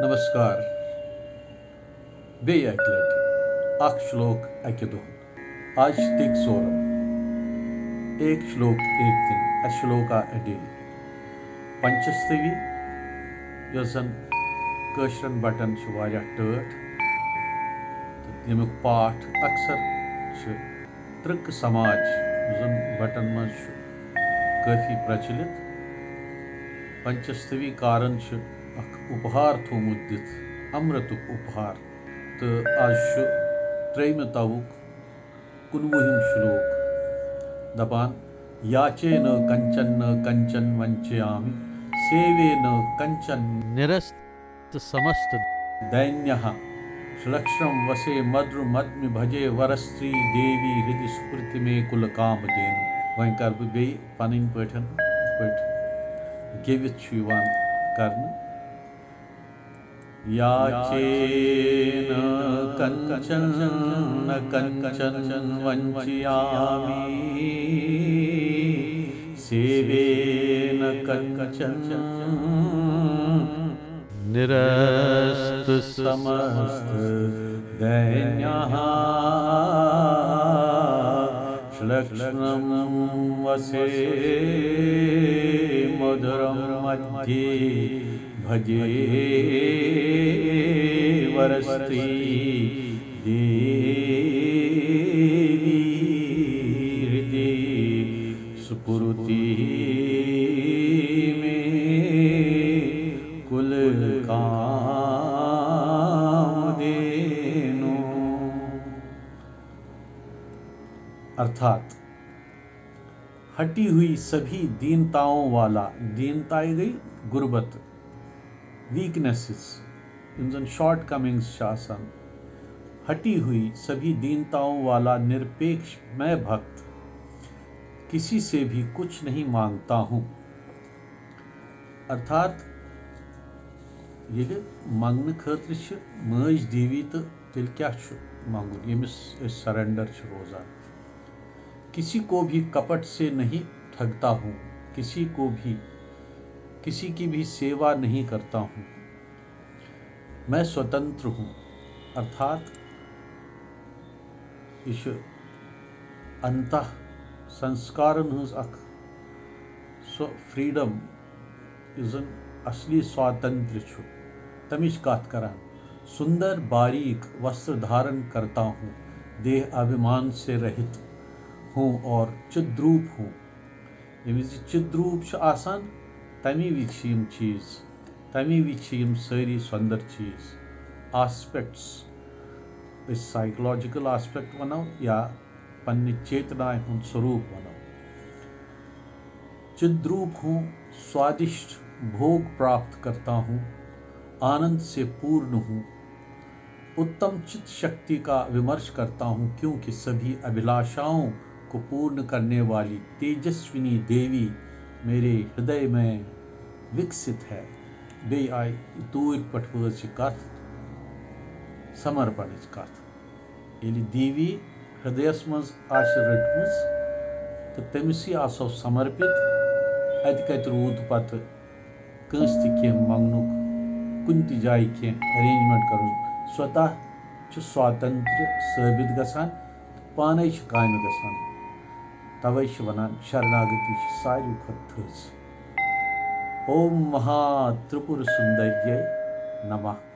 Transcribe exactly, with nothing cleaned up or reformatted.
نمسکار۔ بیٚیہِ اَکہِ لَٹہِ اَکھ شلوک اَکہِ دۄہ۔ آز چھِ تِکۍ ژورَن۔ ایک شلوک ایک دِن، اَ شلوکا اَ ڈے۔ پنچستوی، یۄس زَن کٲشرٮ۪ن بَٹَن چھِ واریاہ ٹٲٹھ، تہٕ ییٚمیُک پاٹھ اکثر چھِ ترک سماج، یُس زَن بَٹَن منٛز چھُ کٲفی پرچلت۔ پنچستوی کارن چھُ اکھ اُپہار تھوٚومُت دِتھ، امرتُک اُپہار۔ تہٕ آز چھُ ترٛیٚیِمہِ تَوُک کُنوُہِم شلوک دپان، یاچے نہ کنچن نہ کنچن ونچیامی، سیوے نہ کنچن نرست سمست دینیہ، شلکشم وسے مدر مدمی بھجے ورستری دیوی ہردی سپرتی میں کل کام دینو۔ وۄنۍ کرٕ بہٕ بیٚیہِ پنٕنۍ پٲٹھۍ، یِتھ پٲٹھۍ گیٚوِتھ چھُ یِوان کرنہٕ۔ याचे न कञ्चन न कञ्चन वञ्चयामि, सेवे न कञ्चन निरस्त समस्त दैन्यः। श्लक्ष्णं वसे मधुरं मध्ये भजे वरस्त्री देवी हृदि सुपुरुति मे कुल काम देनु। अर्थात हटी हुई सभी दीनताओं वाला, दीनताएं गई غربت، weaknesses، یِم زَن shortcomings چھِ آسان، हटी हुई सभी दीनताओं वाला निरपेक्ष मैं भक्त किसी से भी कुछ नहीं मांगता हूँ۔ अर्थात ییٚلہِ منٛگنہٕ خٲطرٕ چھِ مٲج دیوی، تہٕ تیٚلہِ کیٛاہ چھُ منٛگُن؟ ییٚمِس أسۍ surrender چھِ روزان۔ किसी को भी कपट से नहीं ठगता हूँ, किसी को भी, किसी की भी सेवा नहीं करता हूँ, मैं स्वतंत्र हूँ। अर्थात یہِ چھُ انتہ سنسکارن ہٕنٛز اکھ سۄ freedom، یُس زن اصلی سواتنتر چھُ، تمِچ کتھ کران۔ सुंदर बारीक वस्त्र धारण करता हूँ, देह अभिमान से रहित हूँ और चिद्रूप हूँ। ییٚمہِ وِزِ چِدروٗپ چھُ آسان، تَمی وِزِ چھِ یِم چیٖز، تَمی وِزِ چھِ یِم سٲری سۄندر چیٖز، aspects، أسۍ psychological aspect وَنو یا پننہِ چیتنایہِ ہُنٛد سوروٗپ وَنو۔ चिद्रूप हूँ, स्वादिष्ट भोग प्राप्त करता हूँ, आनंद से पूर्ण हूँ, उत्तम चित्त शक्ति का विमर्श करता हूँ, क्योंकि सभी अभिलाषाओं को पूर्ण करने वाली तेजस्विनी देवी मेरे हृदय में विकसित है। بیٚیہِ آیہِ توٗرۍ پٲٹھۍ وٲژ یہِ کتھ، سمرپنٕچ کتھ۔ ییٚلہِ دیوی ہردیس منٛز آسہِ رٔٹمٕژ تہٕ تٔمِسٕے آسو سمرپِت، اتہِ کتہِ روٗد پتہٕ کٲنٛسہِ تہِ کینٛہہ منٛگنُک، کُنہِ تہِ جایہِ کینٛہہ arrangement کرُن۔ سوتہ چھُ سواتنتر ثٲبت گژھان، پانے چھِ کامہِ گژھان۔ توے چھِ ونان شرناگتی چھِ ساروی کھۄتہٕ تھٔز۔ اوم مہا ترپور سندریہ نمہ۔